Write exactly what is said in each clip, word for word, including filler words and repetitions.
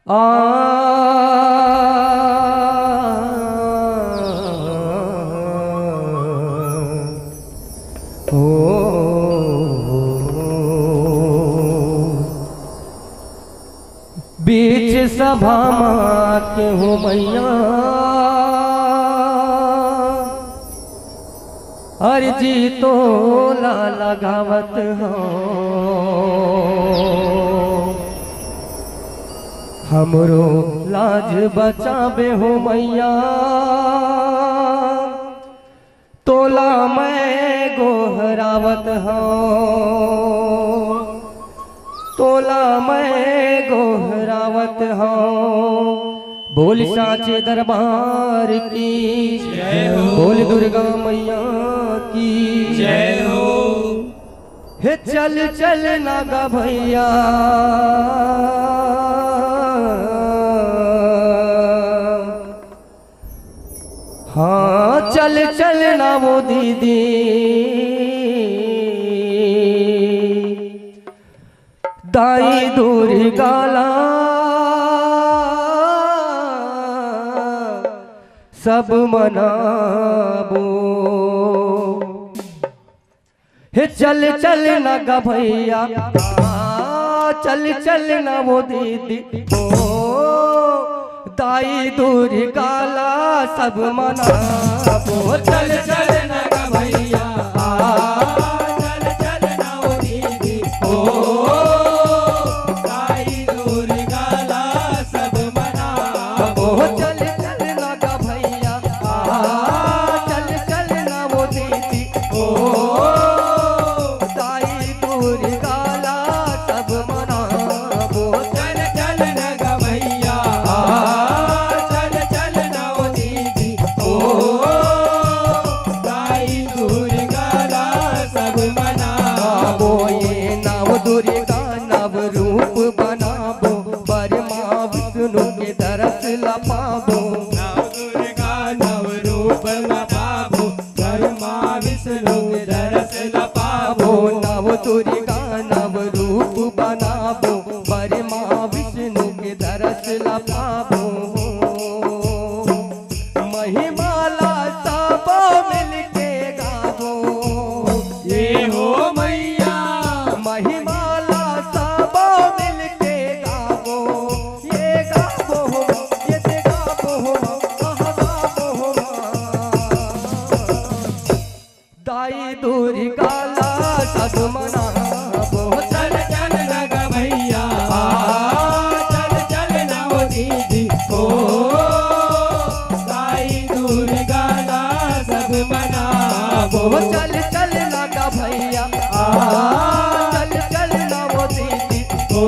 आ, ओ, बीच सभा मा केहू मइया, अरजी तोला लगावत हँव, हमरो लाज बचाबे हो मइया, तोला मैं गोहरावत हँव, तोला मैं गोहरावत हँव। बोल साँचे दरबार की, जय हो। बोल दुर्गा मइया की, जय हो। हे चल चल ना गा भइया, हाँ चल चल ना वो दीदी, दाई दुर्गा ला सब मनाबो। हे चल चल ना गा भइया, आ, चल चल ना वो दीदी, ओ, दाई दुर्गा ला सब मनाबो। चल चल ना गा भइया, आ, चल चल ना वो दीदी, ओ, दाई दुर्गा ला सब मनाबो। चल चल ना गा भइया, आ, चल चल ना वो दीदी, ओ, दाई दुर्गा ला सब मनाबो। चल चल ना गा भइया, आ, चल चल ना वो दीदी, ओ, दाई दुर्गा ला सब मनाबो। ये नव दुर्गा नव रूप बनाबो, बरमा विष्णु के दरस ला पाबो। नव दुर्गा नव रूप ला पाबो, बरमा विष्णु के दरस ला पाबो। नव दुर्गा नव रूप बनाबो, बरमा विष्णु के दरस ला पाबो। महिमा ला सबो मिलके गाबो। ये हो मइया। महिमा ला सबो मिलके गाबो। ये गाबो हो, ये ते गाबो हो, आह गाबो हो। दाई दुर्गा ला सब मनाबो। चल चल ना गा भइया, आ, चल चल ना वो दीदी, ओ, दाई दुर्गा ला सब मनाबो। चल चल ना गा भइया, आ, चल चल ना वो दीदी, ओ,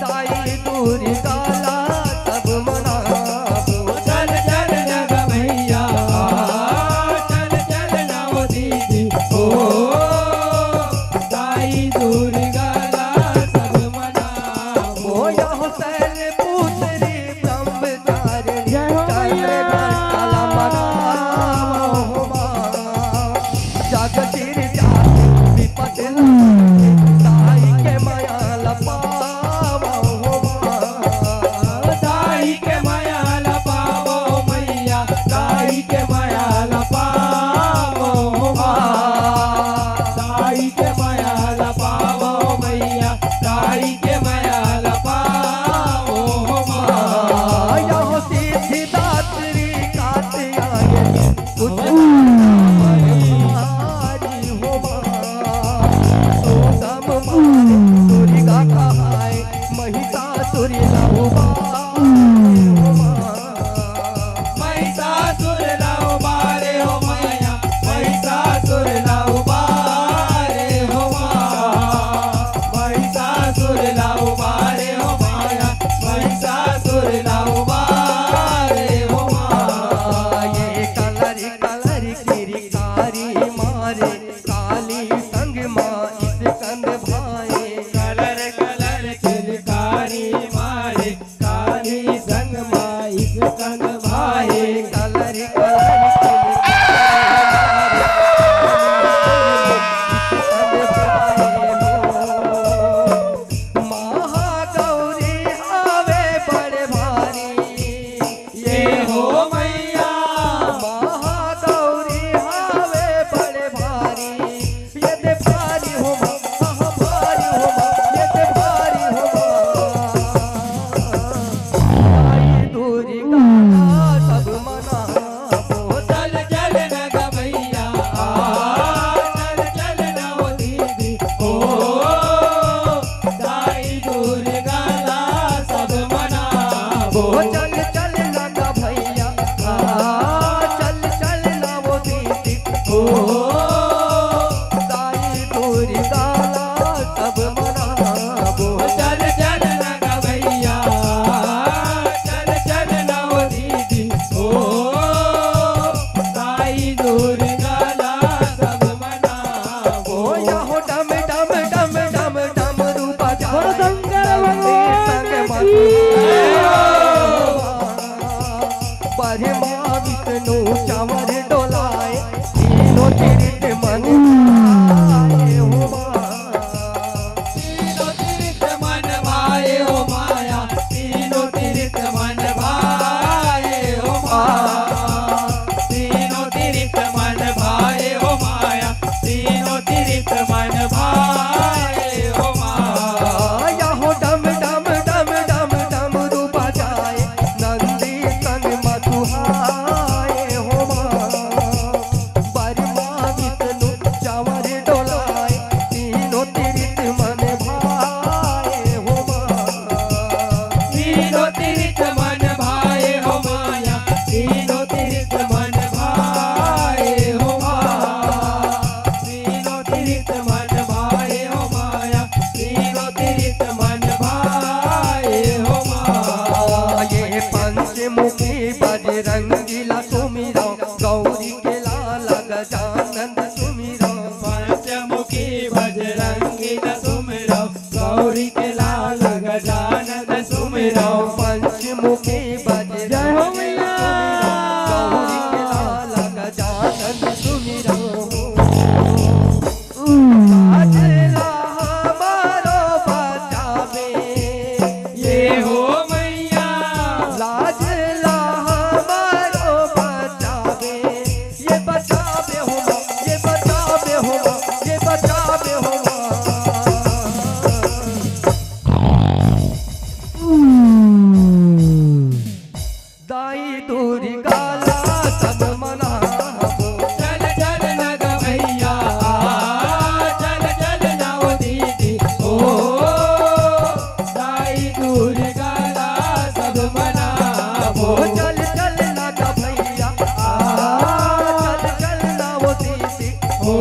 दाई दुर्गा ला सब मनाबो। चल चल ना गा भइया, चल चल ना वो दीदी, ओ, दाई दुर्गा ला सब मनाबो। या हो शैल पुत्री ब्रह्मचारिणी, जय हो मैया। चंद्रघंटा ला मनाबो हो माँ। जग सिरजात विपत दाई के मया ला पावो हो माँ। दाई के मया ला पावो मइया, दाई के मया ला पावो हो माँ। दाई के मया ला पावो मइया, दाई के मया ला पावो हो माँ। या हो सिद्धिदात्री कात्यायनी, कुछ हमारी हो माँ। सूतम मारे दुर्गा कहाय, महिषासुर ला उबारे हो माँ। महिषासुर ला उबारे हो मइया, महिषासुर ला उबारे हो माँ। महिषासुर ला उबारे हो मइया, महिषासुर ला उबारे हो माँ। ये कलर कलर किरकारी मारे, काली संग मा स्कंद भाए। कलर कलर किरकारी मारे, काली संग मा स्कंद भाए। कलर कलर किरकारी मारे, काली संग भाए। महागौरी तीर्थ मन भाए हो माया। तीनों तीर्थ मन भाए हो माया, तीनों तीर्थ मन भाए हो माया। तीनों तीर्थ मन भाए हो माया, तीनों तीर्थ मन भाए हो माया। या हो डम डम डम डम डम रूपा जाए, नंदी संग मधुहाए हो माया। बर्मा विष्णु चावर डोलाए, तीनों तीर्थ मन भाए हो माँ। तीनों तीर्थ मन भाए हो माया, तीनों तीर्थ मन भाए हो माँ। तीनों तीर्थ मन भाए हो माया, तीनों तीर्थ मन भाए हो माँ। ये पंचमुखी बजरंगी ला सुमिरौं, गौरी के लाल गजानन सुमिरौं। पंचमुखी बजरंगी ला सुमिरौं, गौरी के लाल गजानन सुमिरौं। पंचमुखी बजरंगी जय हो मैया। गौरी के लाल गजानन सुमिरौं। लाज ला हमारो बचावे। ये हो मैया। लाज ला हमारो बचावे। ये बचावे हो माँ, ये बचावे हो माँ, ये बचावे हो माँ। दाई दुर्गा ला सब मनाबो। चल चल ना गा भैया, चल चल ना ओ दीदी, ओ। दाई दुर्गा ला सब मनाबो। चल चल ना गा भैया, आ, चल चल ना ओ दीदी। ओ,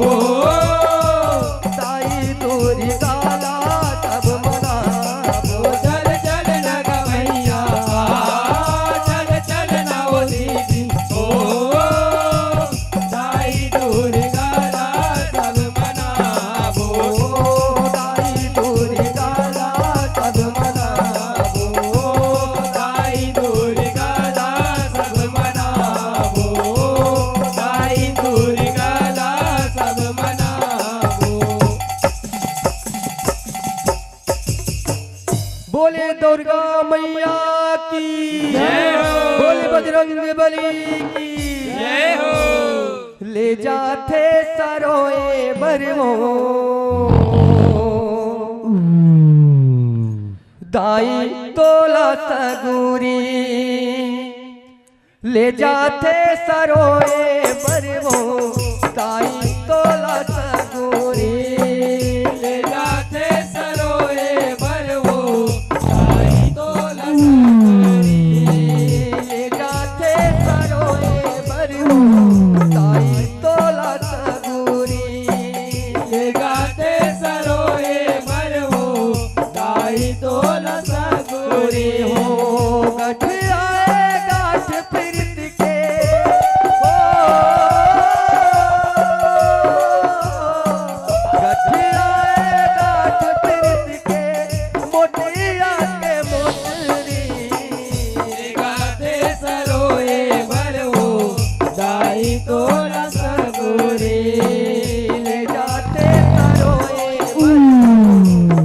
दाई दुर्गा ला सब मनाबो। चल चल ना गा भैया, चल चल ना ओ दीदी। ओ, दाई दुर्गा ला सब मनाबो। दाई दुर्गा ला सब मनाबो। दाई दुर्गा ला सब मनाबो। दाई दुर्गा ला सब मनाबो। बोले दुर्गा मैया की जय हो। बोले बजरंग बली की जय हो। ले जाथे सरोए बर वो दाई तोला सगुरी। ले जाथे सरोए बर वो दाई तोला सगुरी। ले जाथे सरोए बर वो दाई तोला सगुरी। ले जाथे सरोए बर वो दाई तोला सगुरी। ले जाथे सरोए बर वो दाई तोला सगुरी हो। गठियाए गाठ प्रीत के, ओ, गठियाए गाठ प्रीत के, मोटिया के मोटरी। गाते सरोए बरवो, दाई तोला सगुरी। ले जाते सरोए बरवो,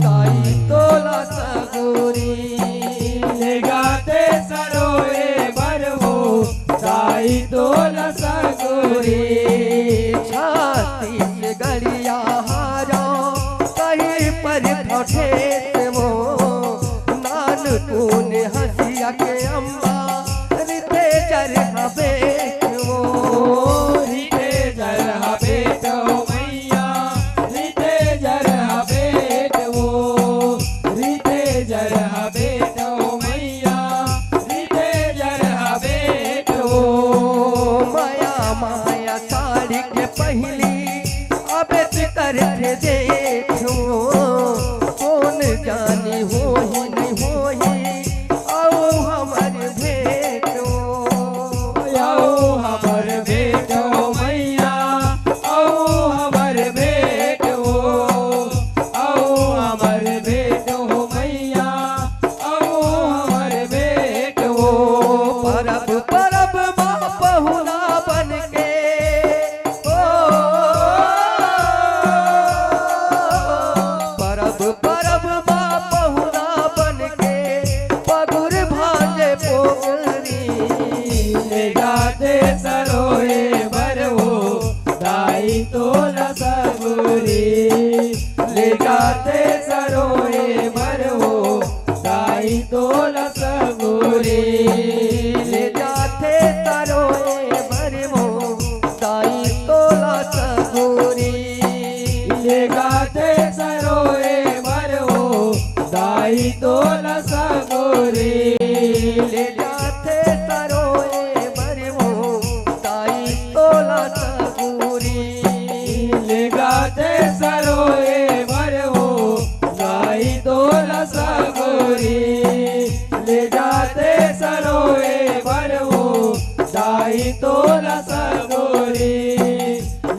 दाई तोला सगुरी। ले गाते सरोए बरवो, दाई तोला सगुरी। छत्तीसगढ़िया हारा कहीं पर ठठेस वो, नानकुन हसिया के अम्मा रिते जर हबे वो। रिते जर हबे तो मैया, रिते जर हबे तो, रिते जर हबे तो मैया, रिते जर हबे तो। माया माया साड़ी के पहिली अबे त करथे देखो, कौन जानी होही नहीं होही, आओ हमर भेंट हो। आओ हमर भेंट हो मैया, आओ हमर भेंट हो, आओ हमर भेंट हो मैया, आओ हमर भेंट हो। परब परब मा पहुना बन के, ओ, दाई तोला सगोरी ले जाथे सरोए बर वो, दाई तोला सगोरी ले जाथे सरोए बर वो, दाई तोला सगोरी ले जाथे सरोए बर वो, दाई तोला सगोरी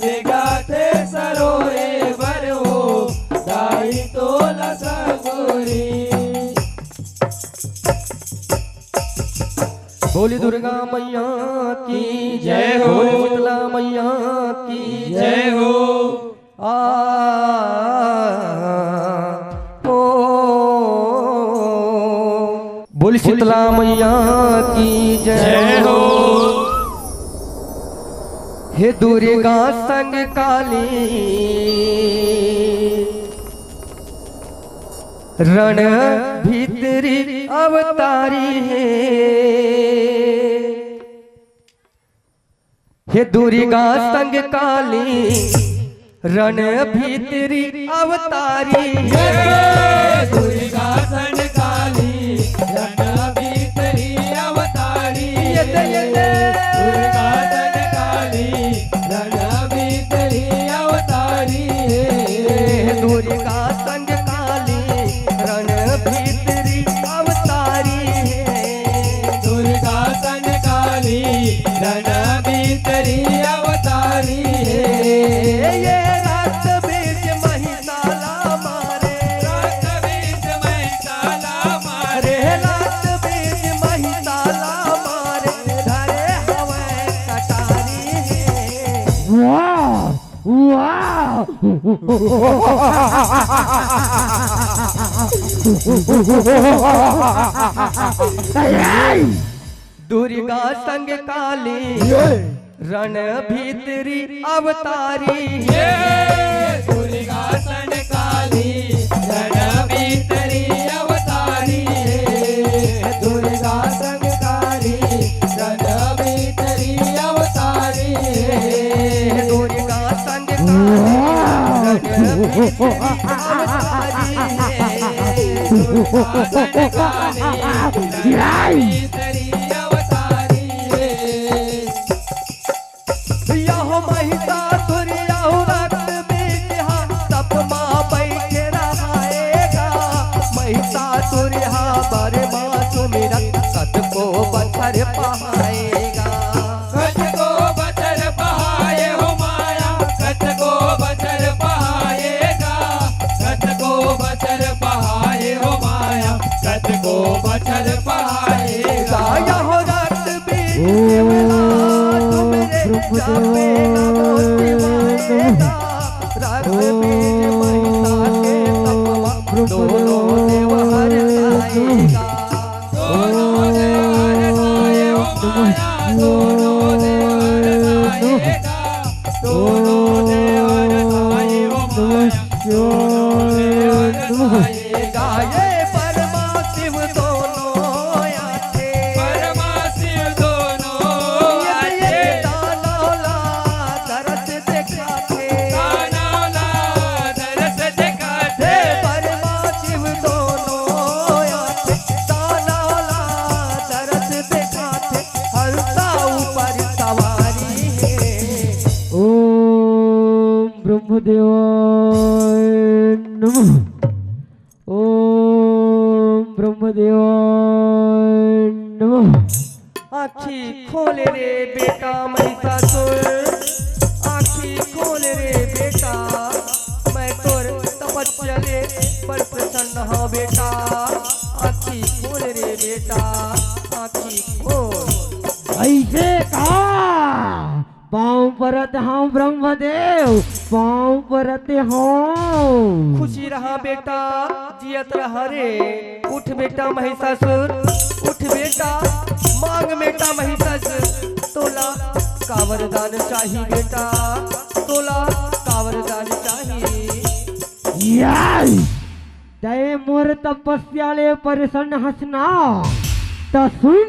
ले जाथे सरोए बर वो, दाई तोला सगोरी। बोली दुर्गा मैया की जय हो। बोली शीतला मैया की जय हो। आ, ओ, बोली शीतला मैया की जय जय हो। हो। हे दुर्गा संग काली रण भीतरी अवतारी हे। हे दुर्गा संग काली रण भीतरी अवतारी हे। दुर्गा संग काली रण भीतरी अवतारी हे। दुर्गा संग काली रण भीतरी अवतारी हे। दुर्गा संग काली रण भीतरी अवतारी हे। दुर्गा संग काली रण भीतरी अवतारी हे। ये रक्त बीज महिषाला मारे, रक्त बीज महिषाला मारे, रक्त बीज महिषाला मारे, धरे हवय कटारी हे। वाह! वाह! दुर्गा संग काली ये रण भीतरी अवतारी हे। दुर्गा संग काली रण भीतरी अवतारी हे। दुर्गा संग काली रण भीतरी अवतारी हे। दुर्गा संग काली रण भीतरी अवतारी हे। दुर्गा संग काली रण भीतरी अवतारी हे। यहो महिषासुर यहो रक्त बीज हा, तप मा बइठे रहाय गा। महिषासुर हा बर मा सुमिरत, कतको बछर पहाय गा। कतको बछर पहाय हो माया, कतको बछर पहाय गा। कतको बछर पहाय हो माया, कतको बछर पहाय गा। यहो रक्त बीज ओम केवला तुमरे ब्रह्मदेवाय जापे नमो शिवाय नमः। गा। रक्त बीज महिषा के तपवा दोनों देव हर आएगा। दोनों देव हर आए हो माया, दोनों देव हर आएगा। दोनों देव हर आए हो माया, दोनों देव हर आएगा। ये परमा शिव दोनों आथे। परमा शिव दोनों ये आथे। दानव ला दरस देखाथे। दानव ला दरस देखाथे। परमा शिव दोनों आथे। दानव ला दरस देखाथे। हंसा ऊपर सवारी हे। ओम ब्रह्मदेवाय नमः। ओम ब्रह्मदेवाय नमः। आँखी खोल रे बेटा महिषासुर, आँखी खोल रे बेटा, मैं तोर तपस्या ले बड़ प्रसन्न हौं बेटा। आँखी खोल रे बेटा, आँखी खोल। अइसे का? पाँव परत हौं ब्रह्मदेव, पाँव परत हौं। खुशी रहा बेटा, जियत रहा रे। उठ बेटा महिषासुर, उठ बेटा, मांग बेटा महिषासुर, तोला का वरदान चाही बेटा, तोला का वरदान चाही? याय! तैं मोर तपस्या ले प्रसन्न हस ना, त सुन,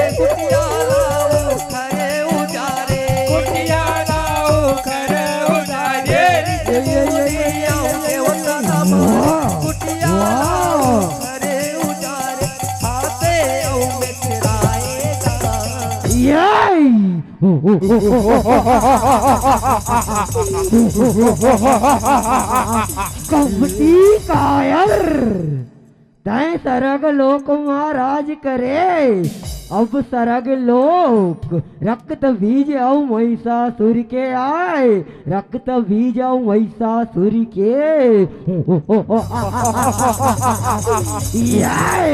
कुटिया ला ओखरे उजारे। कुटिया ला ओखरे उजारे। ये, ये, ये, ये, ये, ये, ये, ये, ये, वाह। कुटिया ला वाह। ओखरे उजारे। हाथे अउ मेखराए गा। ये। कपटी कायर, तैं सरग लोक मा राज करे, अब सरग लोक रक्त बीज अउ महिषासुर के आय, रक्त बीज अउ महिषासुर के। याय।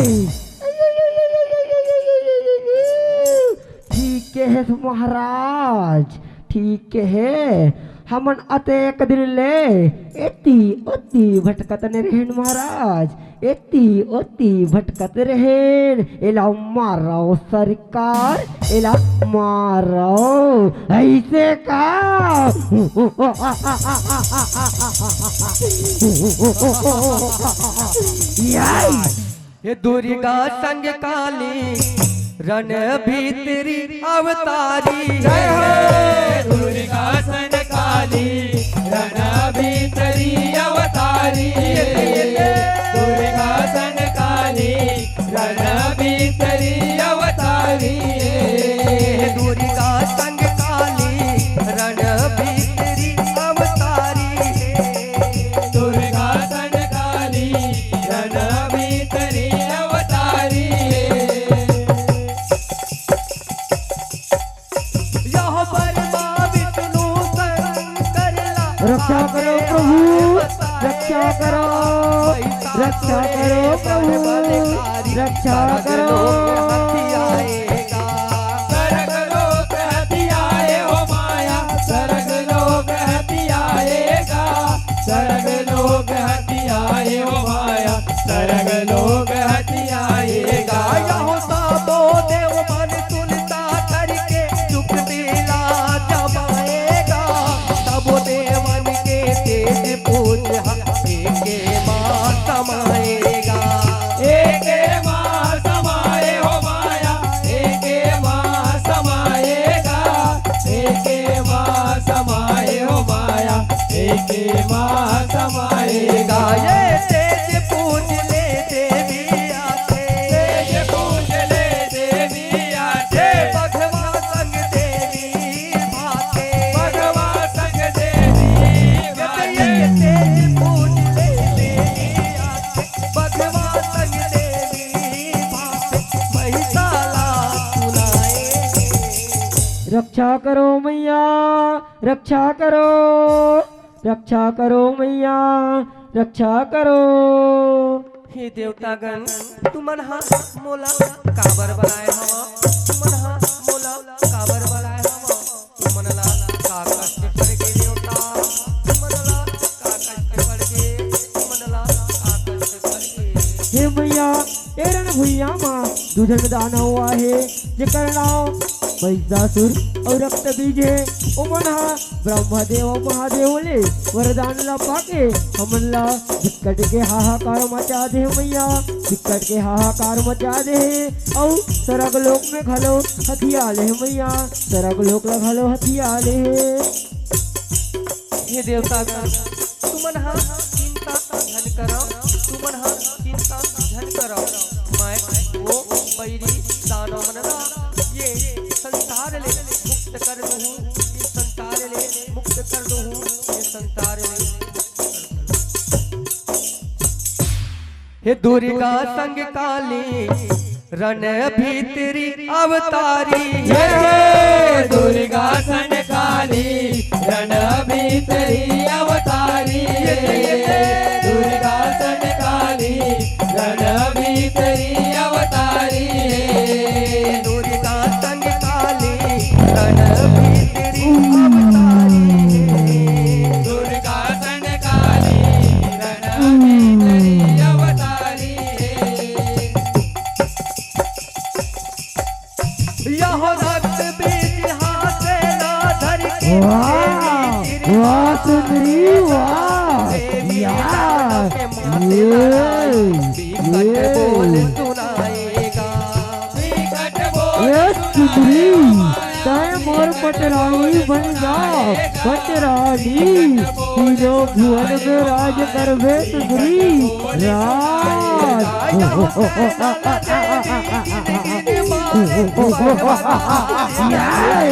ठीक हे महाराज, ठीक हे। हमन अतेक दिन ले एती ओती भटकत ने रहेन महाराज, एती ओती भटकत रहेन। एला मारो सरकार, एला मारो। अइसे का? याई। हे दुर्गा संग काली रण भीतरी अवतारी। जय हो। दुर्गा संग काली रण भीतरी अवतारी। दुर्गा संग काली रण भीतरी अवतारी। दुर्गा संग काली रण भीतरी अवतारी। दुर्गा संग काली रण भीतरी अवतारी। यह ब्रह्मा विष्णु शंकर ला रक्षा करो प्रभु, रक्षा करो, रक्षा करो प्रभु, रक्षा करो। सरग लोक हथियाए हो माया, सरग लोक हथियाएगा, सरग लोक हथियाए हो माया, सरग लोक हथियाएगा। यहो सातो देव मन तुलता करके चुप दिला जमाएगा। तब देवन के तेज पूज एके माँ समाएगा। एके माँ समाए हो माया, एके माँ समाएगा। एके माँ समाए हो माया, एके माँ समाएगा। ये तेज पूज ले देवी आके, तेज पूज ले देवी आके। भगवा संग देवी भाके, भगवा संग देवी भाके। ये तेज पूज ले देवी आके, भगवा संग देवी भाके। महिषाला सुनाए। रक्षा करो मैया, रक्षा करो, रक्षा करो मैया, रक्षा करो। हे देवतागण, तुमन हा मोला काबर बलाए हव? तुमन हा मोला काबर बलाए हव? तुमन ला का कष्ट पड़ गे देवता? तुमन ला का कष्ट पड़ गे? तुमन ला का कष्ट पड़ गे? हे मैया, ए रण भुइयां म दू झन दानव आहे, जेकर नांव महिषासुर अउ रक्तबीज हे। ओमन ह ब्रह्मदेव अउ महादेव ले वरदान ला पाके हमन ला बिकट के हाहाकार मचा दे हे मैया, बिकट के हाहाकार मचा दे हे। अउ सरग लोक में घलो हथिया ले हे मैया, सरग लोक ला घलो हथिया ले हे। हे देवतागण, तुमन ह चिंता झन करव, तुमन ह चिंता झन करव। मैं वो बैरी दानव मन ला ये संसार ले मुक्त कर दूहूँ, ये संसार ले मुक्त कर दूहूँ, ये संसार ले मुक्त कर दूहूँ। हे दुर्गा संग काली रण भीतरी अवतारी। जय हे दुर्गा संग काली रण भीतरी अवतारी। दुर्गा संग काली रण भीतरी अवतारी। दुर्गा संग काली रण भीतरी अवतारी। दुर्गा संग काली रण भीतरी अवतारी। यह रक्त बीज हाथ ना धर के वाह, वाह सुंदरी, वाह। या, ये, ये। सुनाएगा। ए सुंदरी, तैं मोर पटरानी बन जा, पटरानी। तीनों भुवन में राज करबे सुंदरी, राज। याय।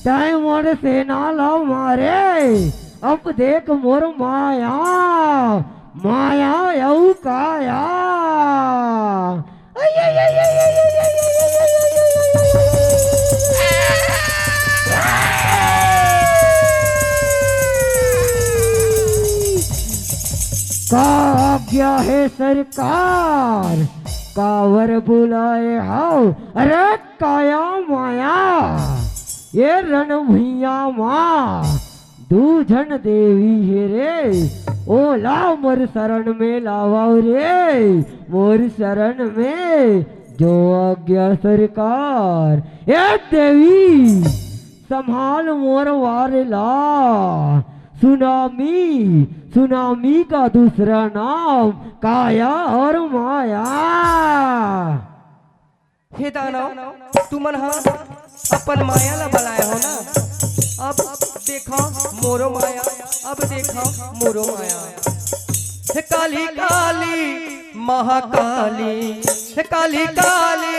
तैं मोर सेना ला मारे, अब देख मोर माया, माया अउ काया। का आज्ञा हे सरकार, काबर बुलाए हव? अरे काया माया, ये रण भुइयां मा दू झन देवी हे रे, ओला मोर शरण में लावव रे, मोर शरण में। जो आज्ञा सरकार। ए देवी, संभाल मोर वार ला। सुनामी, सुनामी का दूसरा नाम काया और माया। हे दानव, तुमन ह अपन माया ला बलाए हो ना। अब देखा मोरो माया, अब देखा मोरो माया। हे काली काली महाकाली, हे काली काली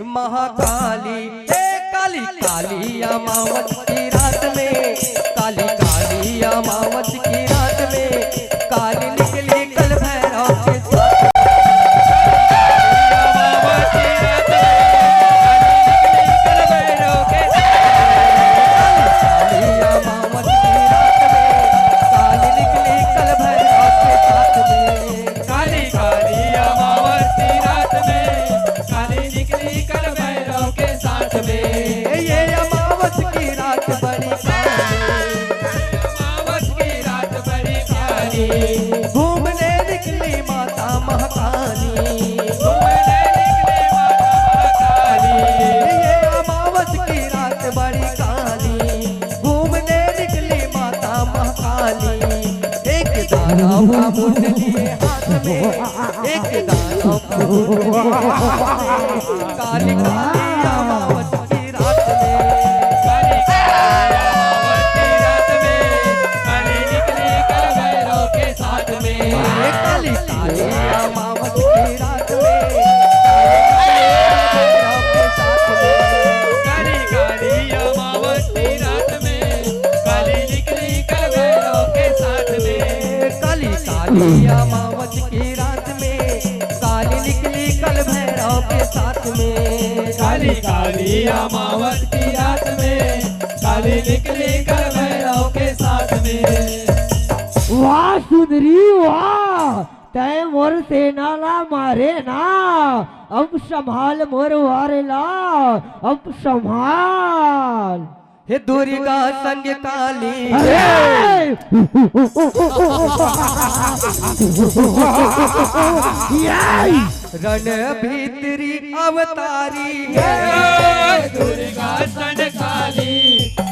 महाकाली, हे काली काली अमावस की रात में, काली काली अमावस की रात में, काली निकली कल भैरव के साथ। काली अमावस की रात में, काली निकली कल भैरव के साथ में। काली काली अमावस की रात में, काली निकली कल भैरव के साथ में। ये अमावस की रात बड़ी काली, अमावस की रात बड़ी काली। घूमने निकली माता महाकाली, घूमने निकली माता महाकाली। ये अमावस की रात बड़ी काली, घूमने निकली माता महाकाली। एक दानव का मुंड लिए हाथ में, एक दानव का मुंड लिए हाथ में। काली काली अमावस की रात में, काली काली अमावस की रात में, काली निकली कल भैरव के साथ में। काली काली अमावस की रात में, काली निकली कल भैरव के साथ में। काली काली अमावस की रात में, काली निकली कल भैरव के साथ में। काली काली अमावस की रात में, काली निकली कल भैरव के साथ में। काली काली अमावस की रात में, काली निकली कल भैरव के साथ में। वाह सुंदरी वाह, तैं मोर सेना ला मारे ना, अब संभाल मोर वार ला, अब संभाल। हे दुर्गा संग काली। अरे! ये! रण भीतरी अवतारी हे। दुर्गा संग काली,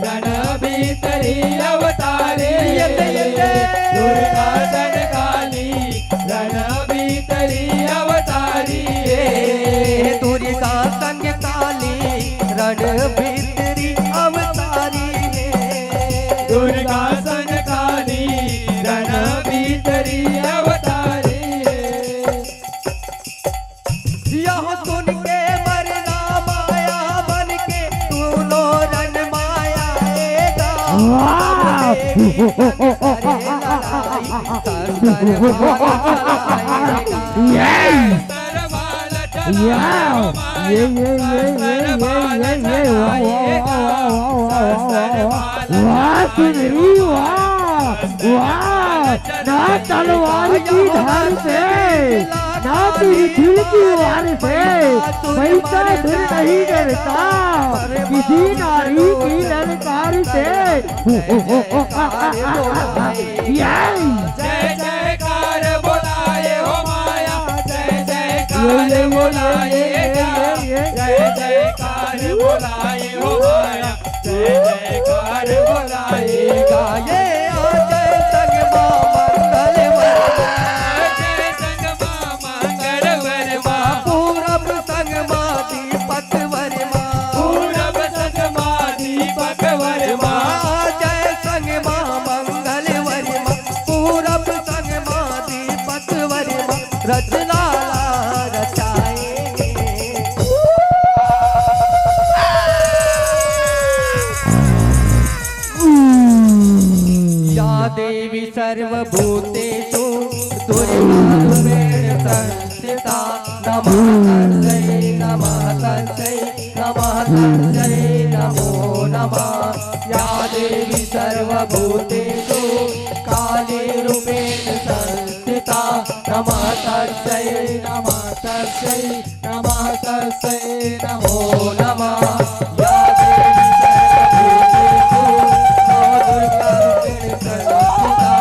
रण भीतरी अवतारी। ये, ये, ये। दुर्गा संग काली, रण भीतरी अवतारी हे। दुर्गा संग काली, रण भीतरी अवतारी हे। दुर्गा संग काली, रण भीतरी अवतारी हे। यह सुन के मरना माया बन के, दूनों रण माया आएगा। वाह! ये! ये, ये, ये, ये, ये, ये, ये, वाह, वाह, वाह, वाह, वाह, वाह, सुंदरी, वाह, वाह, ना तलवार की धार से, ना त्रिशूल की वार से, मैं तो डर नहीं डरता किसी नारी की ललकार से। ये! जय जयकार बोलाए हो माया, जय जयकार बोलाएगा। जय जयकार बोलाए हो माया, जय जयकार बोलाएगा। ये आ जय संग माँ मंगल वर्मा, आ जय संग माँ मंगल वर्मा। पूरब संग माँ दीपक वर्मा, पूरब संग माँ दीपक वर्मा। आ जय संग माँ मंगल वर्मा, पूरब संग माँ दीपक वर्मा। रचना रचाएंगे। सर्वभूतेषु दुर्गारूपेण संस्थिता। नमः तस्यै, नमः तस्यै, नमः तस्यै, नमो नमः। या देवी सर्वभूतेषु कालीरूपेण संस्थिता। नमः तस्यै, नमः तस्यै, नमः तस्यै, नमो नमः। या देवी सर्वभूतेषु नवदुर्गारूपेण संस्थिता।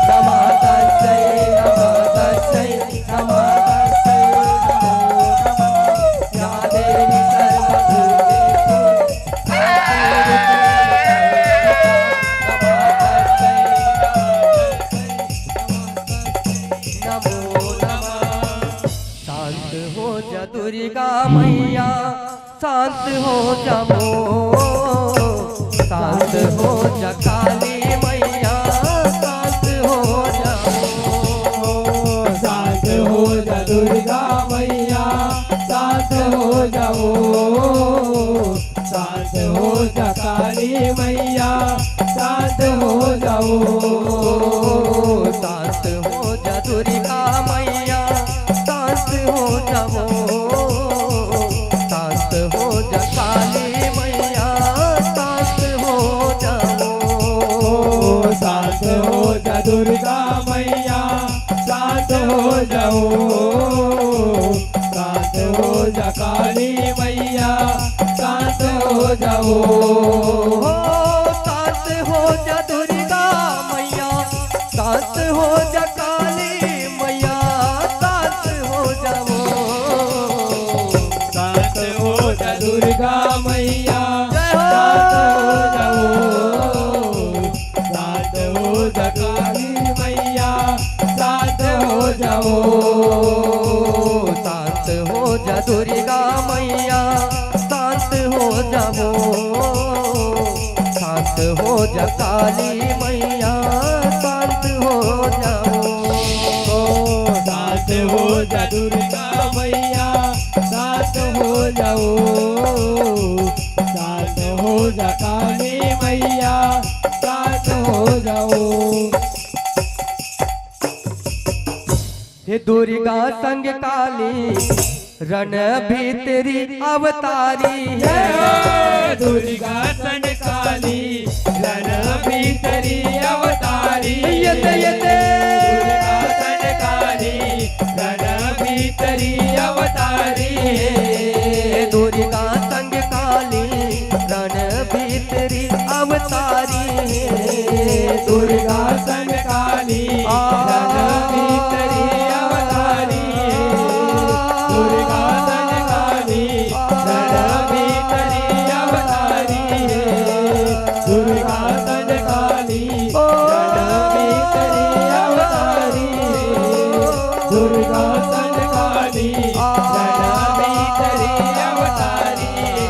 नमः तस्यै, नमः तस्यै, नमः तस्यै, नमो नमः। या देवी सर्वभूतेषु नवदुर्गारूपेण संस्थिता। नमः तस्यै, नमः तस्यै, नमो नमः। शांत हो जा दुर्गा मैया, शांत हो जा वो, शांत हो जा काली मैया, शांत हो जा वो। शांत हो जा दुर्गा मैया, शांत हो जा वो, शांत हो जा काली मैया, शांत हो जा वो। शांत हो जा दुर्गा मैया, शांत हो जा वो। शांत हो जा काली मैया, शांत हो जा वो। शांत हो जा दुर्गा मैया, शांत हो जा वो। शांत हो जा काली मैया, शांत हो जा वो। हो, शांत हो जा दुर्गा मैया, शांत हो जा काली मैया, शांत हो जा वो। शांत हो जा दुर्गा मैया, जय हो। शांत हो जा वो। शांत हो जा काली मैया, शांत हो जा वो। शांत हो जा दुर्गा मैया, शांत हो जा वो। शांत हो जा काली मैया, शांत हो जा वो। शांत हो जा दुर्गा मैया, शांत हो जा वो। शांत हो जा काली मैया, शांत हो जा वो। हे दुर्गा संग काली रण भीतरी अवतारी है। दुर्गा संग काली रण भीतरी अवतारी। ये ते, ये ते। दुर्गा संग काली रण भीतरी अवतारी है। दुर्गा संग काली रण भीतरी अवतारी है। दुर्गा संग काली आ। रण भीतरी अवतारी है। दुर्गा संग काली रण भीतरी अवतारी है। दुर्गा संग काली ओ। रण भीतरी अवतारी है। दुर्गा संग काली आ। रण भीतरी अवतारी है।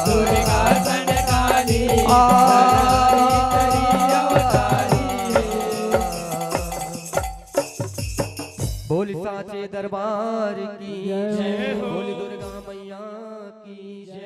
दुर्गा संग काली आ। रण भीतरी अवतारी है। बोल साचे दरबार की जय हो। बोल दुर्गा मैया की जय।